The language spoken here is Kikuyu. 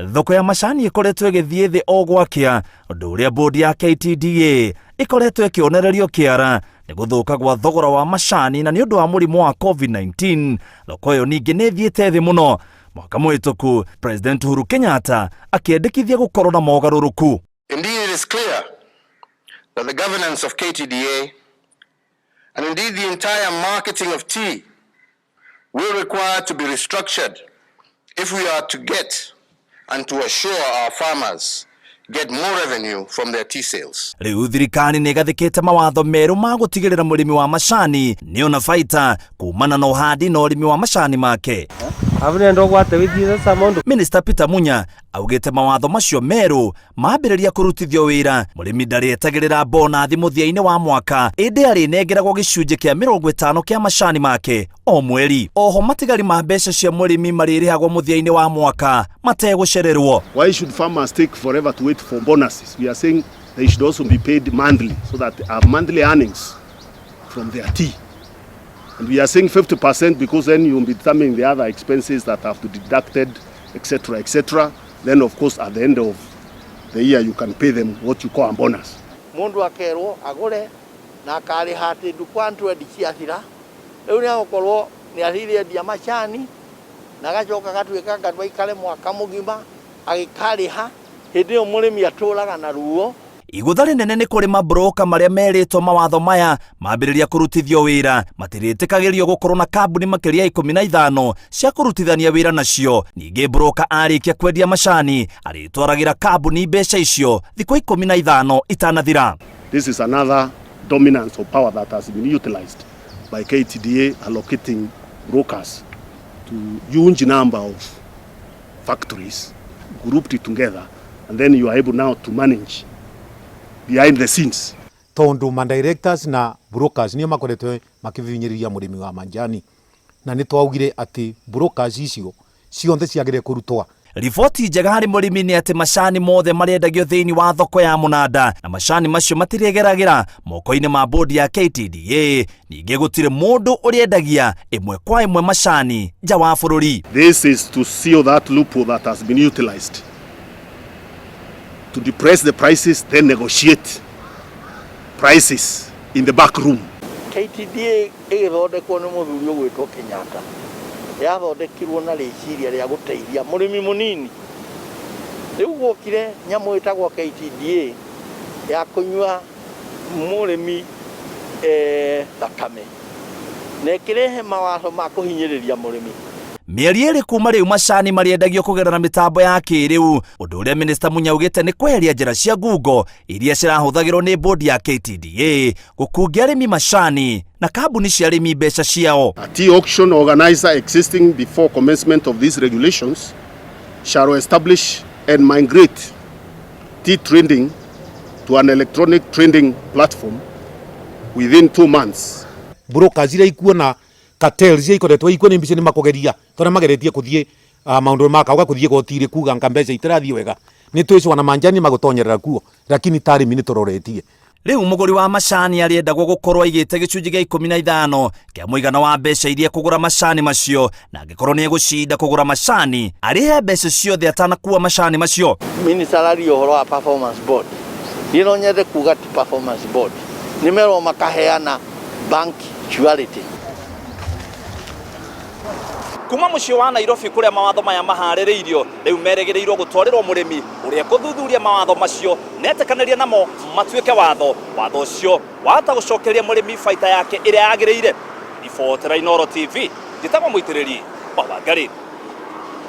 Thoko ya macani ĩkoretwo ĩgĩthiĩ thĩ o gwakĩa, ũndũ ũrĩa bodi ya KTDA ĩkoretwo ĩkĩonererio kĩara nĩ gũthũka gwa thogora wa macani na nĩ ũndũ wa mũrimũ wa COVID-19. Thoko ĩyo ningĩ nĩ ĩthiĩte thĩ mũno. Mwaka mũhĩtũku, President Uhuru Kenyatta akĩendekithia gũkorwo na mogarũrũku. Indeed, it is clear that the governance of KTDA and indeed the entire marketing of tea will require to be restructured if we are to get and to assure our farmers get more revenue from their tea sales. Rĩu thirikari nĩ ĩgathĩkĩte mawatho merũ ma gũtigĩrĩra mũrĩmi wa macani nĩ ona baita kumana na ũhandi na ũrĩmi wa macani make. Minister Peter Munya augĩte mawatho macio merũ mambĩrĩria kũrutithio wĩra, mũrĩmi ndarĩetagĩrĩra bonathi mũthia-inĩ wa mwaka, ĩndĩ arĩnengeragwo gĩcunjĩ kĩa 50 kĩa macani make o mweri. Oho matigari ma mbeca cia mũrĩmi marĩrĩhagwo mũthia-inĩ wa mwaka mategũcererwo. Why should farmers take forever to wait for bonuses? We are saying they should also be paid monthly so that they have monthly earnings from their tea. And we are saying 50% because then you will be determining the other expenses that have to be deducted, etc., etc. Then, of course, at the end of the year, you can pay them what you call a bonus. Mundu akerwo agure na akariha ati ndukwa twendi ciathira, riu ni agukorwo ni athire endia macani na agacoka agatuika ngandũ aikare mwaka mugima agikariha. Hindi iyo murimi aturaga na ruo. Igũtha rĩnene nĩ kũrĩ mabroka marĩa merĩtwo mawatho maya mambĩrĩria kũrutithio wĩra matirĩtĩkagĩrio gũkorwo na kambuni makĩria 15 cia kũrutithania wĩra nacio. Ningĩ broka arĩkia kwendia macani arĩtwaragĩra kambuni mbeca icio thikũ 15 itanathira. This is another dominance of power that has been utilized by KTDA, allocating brokers to huge number of factories grouped together, and then you are able now to manage behind the scenes. Tondu ma directors na brokers nio makoretwo makivinyiriria murimi wa majani, na nĩ twaugire atĩ brokers icio cionthe ciagĩrĩire kũrutwa. Riboti njega harĩ mũrĩmi nĩ atĩ macani mothe marendagio thĩinĩ wa thoko ya mũnanda na macani macio matirĩgeragĩra moko-inĩ ma bodi ya KTDA. Ningĩ gũtirĩ mũndũ ũrĩendagia ĩmwe kwa ĩmwe macani nja wa bũrũri. This is to seal that loophole that has been utilized to depress the prices, then negotiate prices in the back room. KTDA ĩgĩthondekwo nĩ mũthuri ũgwĩtwo Kenyatta, yathondekirwo na rĩciria rĩa gũteithia mũrĩmi mũnini. Rĩu gwokire nyamũ ĩtagwo KTDA ya kũnyua mũrĩmi thakame na ĩkĩrehe mawatho ma kũhinyĩrĩria mũrĩmi. Mĩeri 2 kuma rĩu macani marĩendagio kũgerera mĩtambo ya kĩrĩu, ũndũ ũrĩa Minister Munya augĩte nĩ kweheria njĩra cia ngungo iria cirahũthagĩrwo nĩ bodi ya KTDA gũkungia arĩmi macani na kambuni cia arĩmi mbeca ciao. A tea auction organizer existing before commencement of these regulations shall establish and migrate tea trading to an electronic trading platform within 2 months. Brokers iria ikuona cartels iria ikoretwo ikuo nĩ mbica nĩ makugeria tondũ mageretie kuthie maundu ma kauga kuthie gotire kuga nka mbeca itirathie wega nĩ twicwa na manjani magutonyerera kuo, lakini tarĩmi nĩ tũroretie. Rĩu mũgũri wa macani arĩendagwo gũkorwo aigĩte gĩcunjĩ gĩa 15 kĩa mũigana wa mbeca iria kũgũra macani macio, na angĩkorwo nĩ egũcinda kũgũra macani arĩhe mbeca ciothe atanakua macani macio. Minister araria ũhoro wa performance board. Niĩ no nyende kuga ti performance board, nĩ merwo makaheana bank surety. Kuma mũciĩ wa Nairobi kũrĩa mawatho maya maharĩrĩirio, rĩu merĩgĩrĩirwo gũtwarĩrwo mũrĩmi ũrĩa kũthuthuria mawatho macio na etĩkanĩria namo matuĩke watho. Watho ũcio wahota gũcokeria mũrĩmi baita yake ĩrĩa yagĩrĩire. Ribotera Inooro TV, njĩtagwo Mũitĩrĩri wa Wangari.